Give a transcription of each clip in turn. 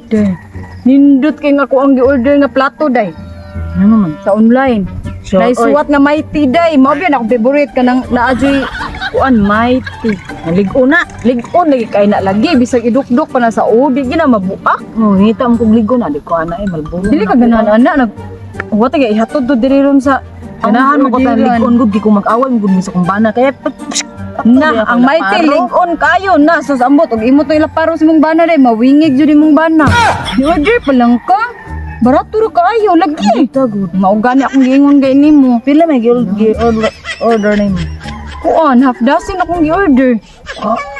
Day. Nindot kay nga ko ang gi-order nga plato, day. Ano man? Sa online. So, Naisuwat nga Mighty, day. Mao biya na akong favorite kanang naadyoy kuan Mighty. Lig-on na. Lig-on lagi kay na lagi bisag idukdok pa na sa udi gina mabuak. Oh, ngita mo kog lig-on na di ko ana eh malburo. Dili ka ganahan ana nag wa ta ihatod do diri ron sa Ganahan mo ko ta orderan. lig-on gud, di ko mag-away gud mi sa kong bana kaya Na, ang Mighty lig-on kayo na. Sus, ambot og imo to ilaparo sa imong bana day, mawingig jud imong bana. Ni-order pa lang ka. Barato ra kaayo lagi. Gud. Mao gani akong giingon kay nimo. Pila may gi order order nimo? Kuan, half dozen akong gi-order.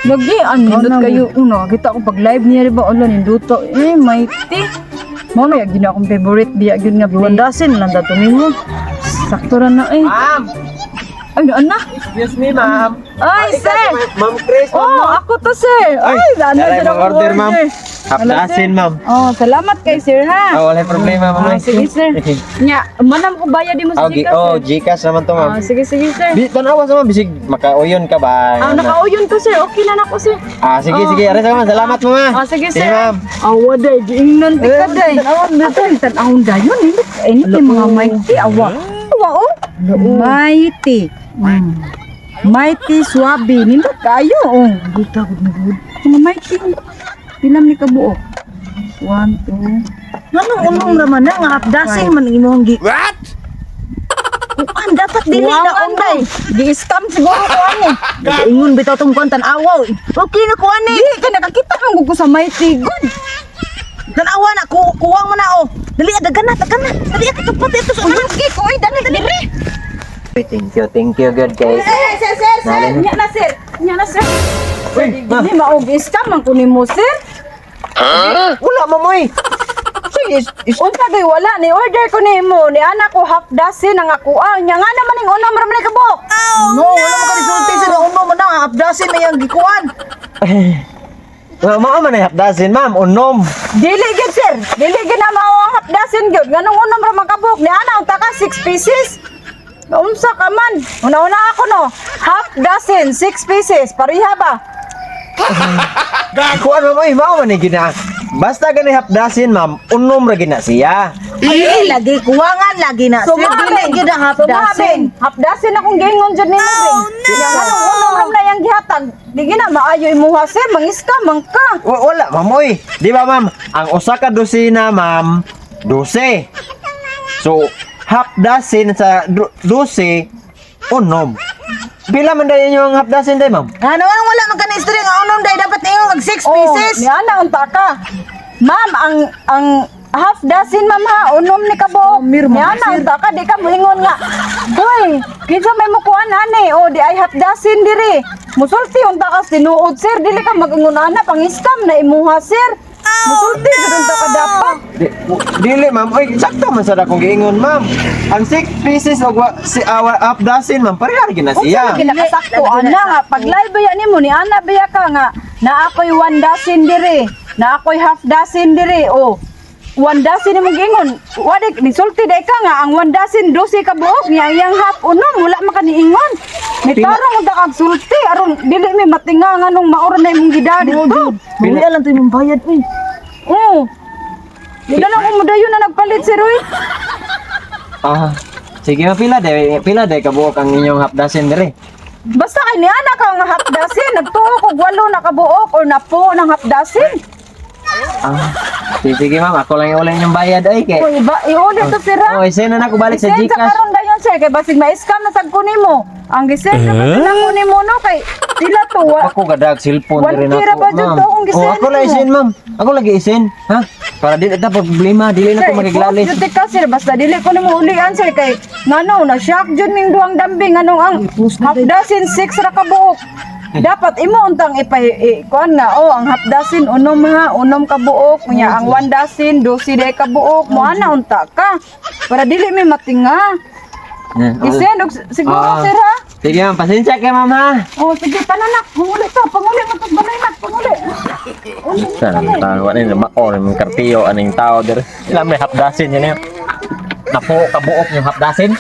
Lagi, an nindot na, kayo. Una, kita ko pag live niya, di ba? Ala, ninduto. Eh, Mighty. Mao na gyud na akong favorite biya gyud nga One dozen lang dato nimo. Sakto ra na eh. Ma'am! Ay, ana. Excuse me, ma'am. Ay, sir. Ma'am Chris, ma'am. Oh, ako to, sir. Ay, ano Daray, dyan ako mag-order, ma'am. Half Wala, sir. dozen, ma'am. Oh, salamat kay sir ha. Ah, wala problema, ma'am. Ah, sige, sir. Nya, manam ko bayad mo sa Oh, Gcash, oh, sir. Gcash naman to, ma'am. Ah, sige, sige, sir. Bi, tanawa sa ma'am, bisig makauyon ka ba? Ah, nakauyon ko, sir. Okay na nako, sir. Ah, sige, Oh. sige. Aray sa ma'am. Salamat, ma'am. Ah, sige, sir. Sige, ma'am. Awa day, giingnan ti ka day. Ato ang tan-awon dayon. Hindi, ini kay mga Mighty. Awa. Awa, oh. Mighty. Mighty Suabe. Nindot kayo, oh. Guta gud ni gud. Mga Mighty. Pilam ni kabuok. One, two. Nganong unong naman na nga half dozen man imong gi What? Kuan dapat dili na Kuwangan unday. day. Gi-scam siguro ko ani. Ingon bitaw tong kuan tan-awa. Okay na kuan ni. Di ka nakakita kang ko sa Mighty. Good. Tan-awa na ku kuwang mo na oh. Dali dagan na, dagan na. Dali ka pati ito sa Uy, okay ko oy, dali dali. Thank you, good guys. Sir, sir, sir, sir. Nya na, sir. Nya na, sir. Uy, ma'am. Di maog scam ang kunin mo, sir. Wala, ma'am, oy. Sige, is, Unsa kay wala ni order ko nimo ni anak ko half dozen ang ako. Ah, nya nga naman ning una man ni kabok. No, wala mo ka resulti sir. Uno man na half dozen may ang gikuan. Ma'am, mao man ay half dozen, ma'am. Unom. Dili gyud, sir. Dili gyud na mao ang half dozen gyud. Nganong unom ra man kabok ni ana unta ka 6 pieces. Unsa ka man? Una-una ako no. Half dozen, 6 pieces. Pareha ba? Kuan, ma'am, oy, mao man ay gina. Basta gani half dozen, ma'am. Unom ra gina siya. Ay, lagi kuwangan lagi na. Sir, dili gyud ang half dozen. Half dozen akong giingon jud nimo, oh, no. Nganong unom ra man yang gihatag. Di gina maayo imuha, sir, mangiska man ka. Wala, ma'am, oy. Di ba, ma'am? Ang usa ka dosena, ma'am, 12. So, half dozen sa 12, unom. Pila man dayon yung half dozen day, ma'am? Ano ano wala man ka na istorya nga unom day dapat ingon kag 6 pieces. Oh, ni ana unta ka. Ma'am, ang half dozen, ma'am ha, unom ni kabuok. Oh, mir, Ni ma'am, ana sir. unta ka, di ka moingon nga. Uy, kinsa may mukuan ani? O di ay half dozen diri. Musulti unta ka tinuod, sir, dili ka mag-ingon ana pang scam na imuha, sir. Musulti jud unta ka dapat. Dili, ma'am. Oy, sakto man sa akong giingon, ma'am. Ang 6 pieces og si half dozen, ma'am, pareha ra gina Unsa siya. lagi nakasakto ana nga pag live ba nimo ni ana ba ka nga na ako'y one dozen diri, na ako'y half dozen diri, oh. One dozen imong giingon. Wadi nisulti day ka nga ang one dozen 12 ka buok niya iyang half unom wala man ka niingon. Nitarong unta kag sulti aron dili mi matinga nganong maura na imong gida dito. Pila lang to imong bayad uy. Oh. Di na lang umudayon na nagpalit si Roy. Ah, sige, ma'am, pila day kabuok ang inyong half dozen dire. Basta kay ni ana ka nga half dozen, nagtuo kog walo na kabuok or napo ng half dozen. Ah, sige, sige, ma'am, ako lang iulay inyong bayad ay kay. Uy, ba, i-order to sir ha? Oh, isend na nako balik sa Isend sa GCash. karon dayon, sir, kay basig ma-scam na sad ko nimo. Ang gisend na kasi nako nimo no kay sila to wa. Ako gadag cellphone One diri na tera ako, ba dyan ma'am. to akong Oh, gisend ako lang mo? isend, ma'am. Ako lagi isend, ha? Para dili ta problema, dili na Sir, ko magiglalis. i-post jud ka, sir, basta dili ko nimo ulian, sir, kay ngano na shock jud ning duhang dambing nganong ang half dozen six ra ka buok. Dapat imo untang ipay kuan nga oh ang half dozen unom ha, unom ka buok nya ang one dozen 12 day ka buok mo ana unta ka para dili mi matinga. Isend og siguro, sir ha. Sige, ma'am, pasensya kay ma'am ha. Oh, sige, tananak. Panguli ta, panguli mo tag balay nak, panguli. Saan tao ani mao ni kartiyo aning tao dire. Ila may half dozen yun eh. Napo kabuok yung half dozen.